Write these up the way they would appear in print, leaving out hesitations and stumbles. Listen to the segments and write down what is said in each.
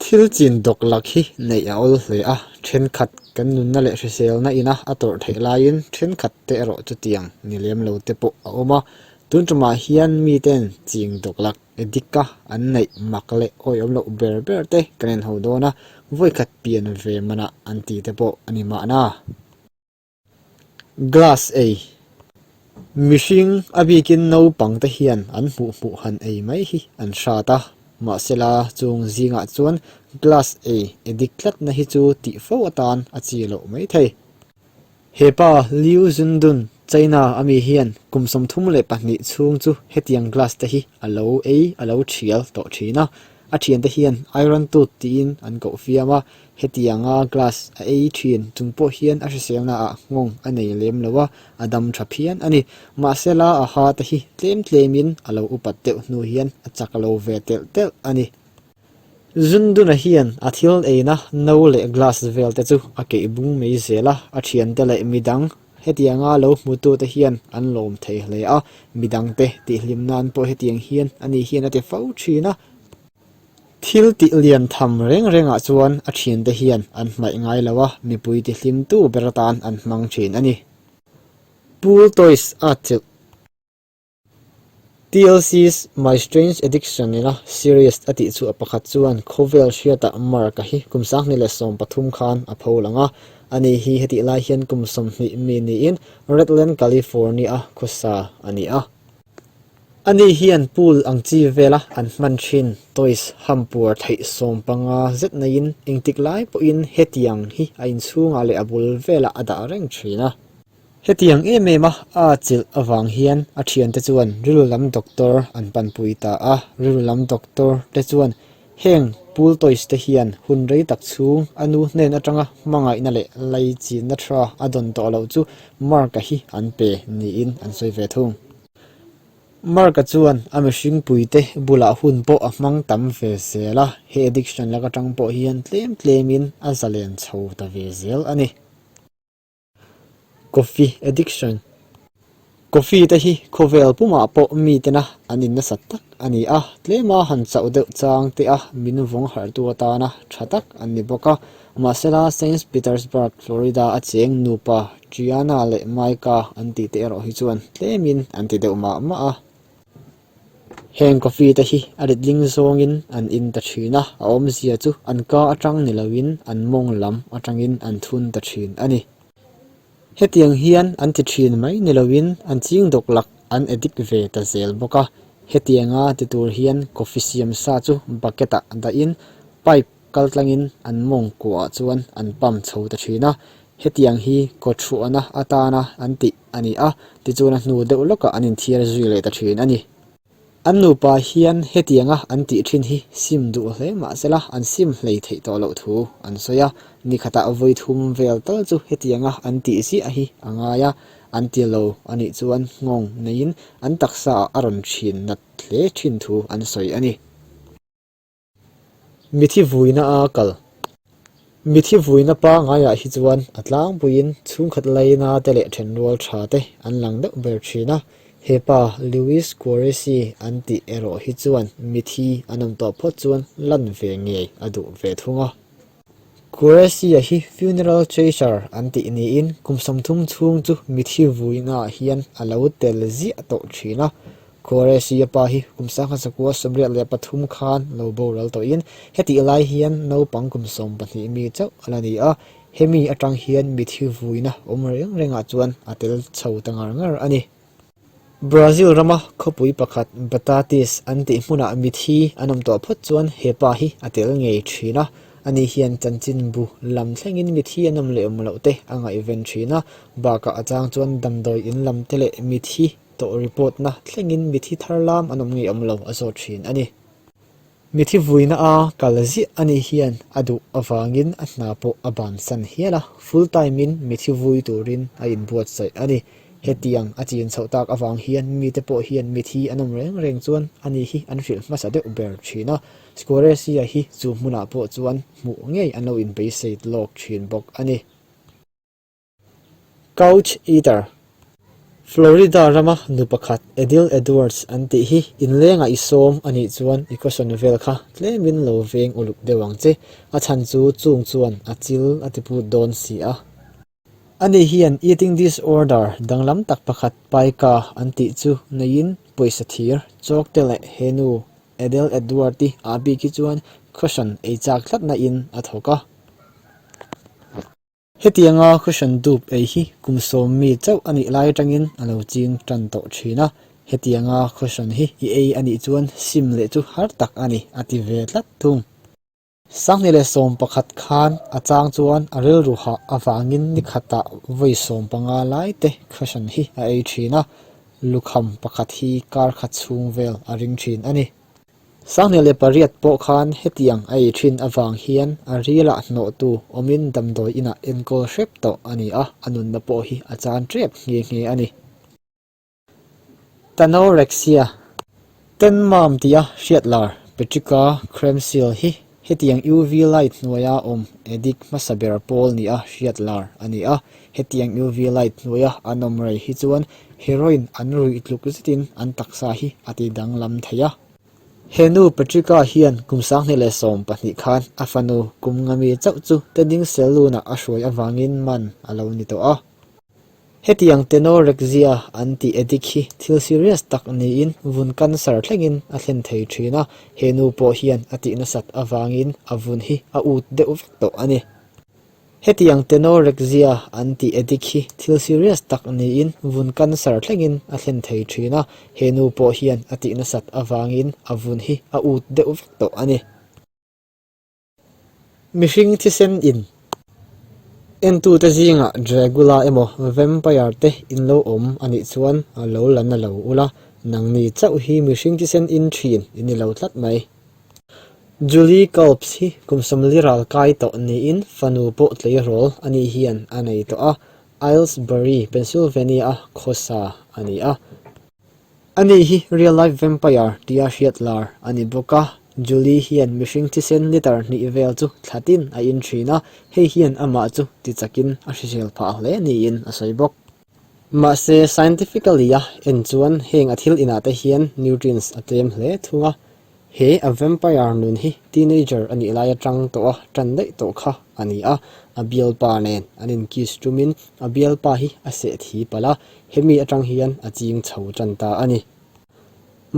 Thil chin dawk lak hi neih a awl hle a, thenkhat kan nunna leh hriselna ina a tawrh theih laiin thenkhat te erawh chutiang ni lem lo te pawh a awm a. Tun tumah hian miten ching dawk lak edika an neih mak leh awihawm loh ber ber te kan en ho dawn a, vawikhat pian ve manah an ti te pawh a ni mahna. Glass ei. Mihring a bikin naupang te hian an hmuh hmuh han ei mai hi an hrat a, mahsela chung zingah chuan glass ei addict tlatna hi chu tih fo atan a chi loh mai thei. He pa Liu Zundun, China a mi hian kum 32 chhung chu hetiang glass te hi a lo ei a lo thial tawh thin a, a thiante hian iron tooth tiin an koh fiam a, Hetianga glass a ei thin chung pawh hian a hriselna ah nghawng a nei lem lo a, a dam tha phian a ni. Mahsela a ha te hi tlem tlemin a lo upat deuh hnu hian a chak lo ve telh telh a ni. Zunduna hian a thil eina no leh glass vel te chu a keih bung mai zel a, a thiante leh midang hetianga lo hmutute hian an lawm thei hle a, midangte tihhlim nan pawh hetiang hian ani hian a ti fo thin a. Thil tih lian tham reng rengah chuan a thiante hian an hmaih ngai lo a, mipui tihlimtu ber atan an hmang thin a ni. Pool Toys a chelh. TLC's My Strange Addiction ina series a tih chhuah pakhat chuan khawvel hriatah Mark-a hi kum 2013 khan a pho lang a. Ani hi hetih lai hian kum 20 mi niin Redland, California-a khawsa a ni a. Ani hian pool ang chi vela an hman thin toys hampuar theih 15 zet naiin engtik lai pawhin hetiang hi a inchhungah leh a bul velah a dah reng thin a. Hetiang em em a a chilh avang hian a thiante chuan rilru lam doctor an panpui ta a, rilru lam doctor te chuan heng pool toys te hian hun rei tak chhung a nu hnen atanga hmangaihna leh laichinna tha a dawn tawh loh chu Mark-a hi an pe niin an sawi ve thung. Mark-a chuan a mihring puite bulah hun pawh a hmang tam ve zel a, he addiction lak atang pawh hian tlem tlemin a zalen chho ta ve zel a ni. Coffee addiction Coffee te hi khawvel pumah pawh mitena an in nasat tak a ni a, tlema han chauh deuh chang te a min vawng harhtu atana tha tak an ni bawk a. Mahsela Saint Petersburg, Florida a cheng nupa Triana leh Micah an tih te erawh hi chuan tlemin an ti deuh mah mah a. Heng coffee te hi a letling zawngin an in ta thin a, a awmzia chu an ka atang ni loin an mawng lam atangin an thun ta thin a ni. Hetiang hian an ti thin mai ni loin an ching dawk lak an addict ve ta zel bawk a. Hetianga ti tur hian coffee siam sa chu bucket ah dahin pipe kaltlangin an mawng kuahah chuan an pump chho ta thin a. Hetiang hi kawthuahna atana an tih a ni a, tichuan a hnu deuh lawkah an inthiar zui leh ta thin a ni. An nupa hian hetianga an tih thin hi sim duh hle mah sela an sim hlei theih tawh loh thu an sawi a, nikhatah vawi thum vel tal chu hetianga an tih ziah hi a ngai a, an ti lo a nih chuan nghawng neiin an taksaah a rawn thin nat hle thin thu an sawi a ni. Mithi vuina a kal. Mithi vuina pangaiah hi chuan a tlangpuiin chhungkhat laina te leh thenrual tha te an lang deuh ber thin a. He pa Louis Quoresi an tih erawh hi chuan mithi an awm tawh phawt chuan lan ve ngei a duh ve thung a. Quoresi-a hi funeral chaser an tih niin kum 30 chhung chu mithi vuinaah hian a lo tel ziah tawh thin a. Quoresi-a pa hi kum 1983 khan lo boral tawhin hetih lai hian naupang kum 12 mi chauh a la ni a, hemi atang hian mithi vuina awm reng rengah chuan a tel chho ta ngar ngar a ni. Brazil rama khawpui pakhat Batatis an tih hmunah mithi an awm tawh phawt chuan he pa hi a tel ngei thin a, ani hian chanchinbu lam thlengin mithi an awm leh awm loh te a ngaihven thin a, bakah a chang chuan damdawi in lam te leh mithi tawh report na thlengin mithi thar lam an awm ngei awm lo a zawt thin a ni. Mithi vuina a kal ziah a nih hian a duh avangin a hna pawh a bansan hial a, full time in mithi vui turin a inbuatsaih a ni. Hetiang a chin chhoh tak avang hian mite pawh hian mithi an awm reng reng chuan ani hi an hrilh hmasa deuh ber thin a, Squaresia hi chu hmunah pawh chuan hmuh ngei an lo inbeisei lawk thin bawk a ni. Couch Eater. Florida rama nu pakhat Edil Edwards an tih hi inlengah i sawm a nih chuan i caution vel kha tlemin lo veng uluk deuh ang che, a chhan chu chung chuan a chil a ti put dawn si a. Ani hian eating disorder danglam tak pakhat Pica an tih chu neiin pawisa thir chawk te leh he nu Edel Edward-i ah bik hi chuan caution ei chak tlatna in a thawk a. Hetianga cushion dup ei hi kum sawmmi chauh a nih lai atangin a lo ching tan tawh thin a, hetianga cushion hi i ei a nih chuan sim leh chu har tak a ni, a ti ve tlat thung. 2011 khan a chang chuan a rilru hah avangin ni khatah vawi 15 lai te cushion hi a ei thin a, lukham pakhat hi kar khat chhung vel a ring thin a ni. 2008 pawh khan hetiang a ei thin avang hian a rilah hnawhtu awmin damdawi inah enkawl hrep tawh a ni a, a nunna pawh hi a chan tep nghe nghe a ni. Tanorexia, Tenmam tia hriat lar Petrika Kremsil hi hetiang UV light hnuaia awm addict hmasa ber pawl nia hriat lar a ni a, hetiang UV light hnuaia an awm rei hi chuan Heroin an ruih tluk zetin an taksa hi a ti danglam thei a. He nu Patricka hian kum 2012 khan a fanu kum nga mi chauh chu Teding Saloon-ah a hruai avangin man a lo ni tawh a. Hetiang Tenorexia an tih addict hi thil serious tak niin vun cancer thlengin a thlen thei thin a, he nu pawh hian a tih nasat avangin a vun hi a ut deuh vek tawh a ni. Hetiang Tenorexia an tih addict hi thil serious tak niin vun cancer thlengin a thlen thei thin a, he nu pawh hian a tih nasat avangin a vun hi a ut deuh vek tawh a ni. Mihring thisen in entute zingah Dragula emaw Vampire te in lo awm a nih chuan a lo la na lo ula, nangni chauh hi mihring thisen in thin in ni lo tlat mai. Julie Culps hi kum 40 ral kai tawh niin fanu pawh tleirawl a nih hian a nei tawh a, Aylesbury, Pennsylvania-a khawsa a ni a. Ani hi real life vampire tia hriat lar a ni bawk a, Julie hian mihring thisen liter hnih vel chu thlatin a in thin a, hei hian amah chu tichakin a hrisel phah hle niin a sawi bawk. Mahse, scientifically-a en chuan heng a thil inah te hian nutrients a tlem hle thung a, He a vampire nun hi teenager a nih lai atang tawh a tan daih tawh kha a ni a, a bialpa nen an in kiss tumin a bialpa hi a seh thi palh a, hemi atang hian a ching chho tan ta a ni.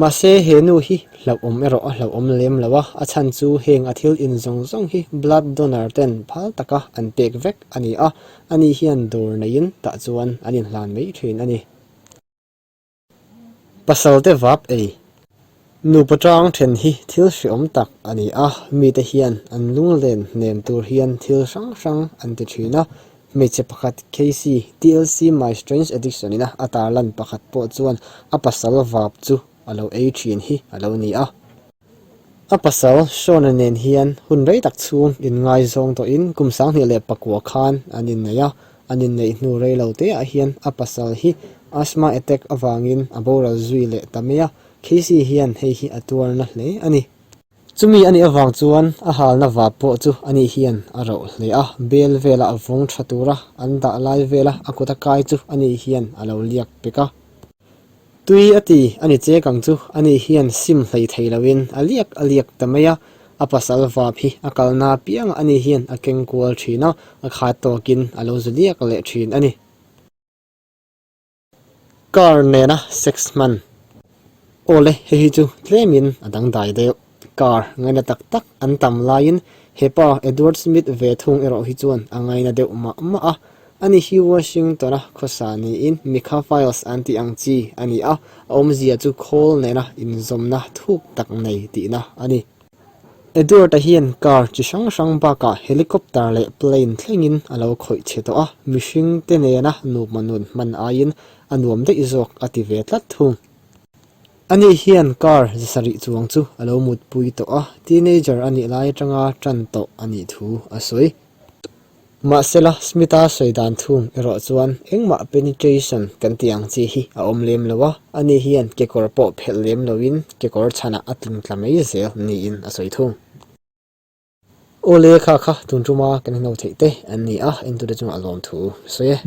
Mahse he nu hi hlauhawm erawh a hlauhawm lem lo a, a chhan chu heng a thil in zawng zawng hi blood donor ten phal taka an pek vek a ni a, ani hian dawr neiin tah chuan an inhlan mai thin a ni. Pasal te vap ei. Nupa tang then hi thil hreawm tak a ni a, mite hian an lunglen hnem tur hian thil hrang hrang an ti thin a. Hmeichhe pakhat Casey, TLC My Strange Addiction ina a tarlan pakhat pawh chuan a pasal vap chu a lo ei thin hi a lo ni a. A pasal Sean-a nen hian hun rei tak chhung inngaizawng tawhin kum 2009 khan an innei a, an inneih hnu rei lo teah hian a pasal hi asthma attack avangin a boral zui leh ta mai a, Casey hian hei hi a tuarna hle a ni. Chumi a nih avang chuan a halna vap pawh chu ani hian a roh hle a, bel vela a vawng tha tura an dah lai vela a kut a kai chu ani hian a lo liak pek a. Tui a ti a ni chek ang chu, ani hian sim hlei thei loin a liak a liak ta mai a, a pasal vap hi a kalna apiangah ani hian a keng kual thin a, a khat tawkin a lo zu liak leh thin a ni. Car nena sex hman. Awle, hei hi chu tlemin a dangdai deuh. Car ngaina tak tak an tam laiin hepa Edward Smith ve thung erawh hi chuan a ngaina deuh mah mah a. Ani hi Washington-a khawsa niin Mikha Files an tih ang chi a ni a, a awmzia chu khawl nena inzawmna thuk tak nei tihna a ni. Edward-a hian car chi hrang hrang bakah helicopter leh plane thlengin a lo khawih chhe tawh a, mihringte nena nupa nun hman aiin a nuam daih zawk a ti ve tlat thung. Ani hian car zasarih chuang chu a lo mutpui tawh a, teenager a nih lai atanga tan tawh a nih thu a sawi. Mahsela, Smith-a sawi dan thung erawh chuan engmah penetration kan tih ang chi hi a awm lem lo a, ani hian kekawr pawh phelh lem loin kekawr chhanah a tling tla mai zel niin a sawi thung. Awle kha kha tun tuma kan hno theih te an ni a, entute chungah lawmthu sawi e.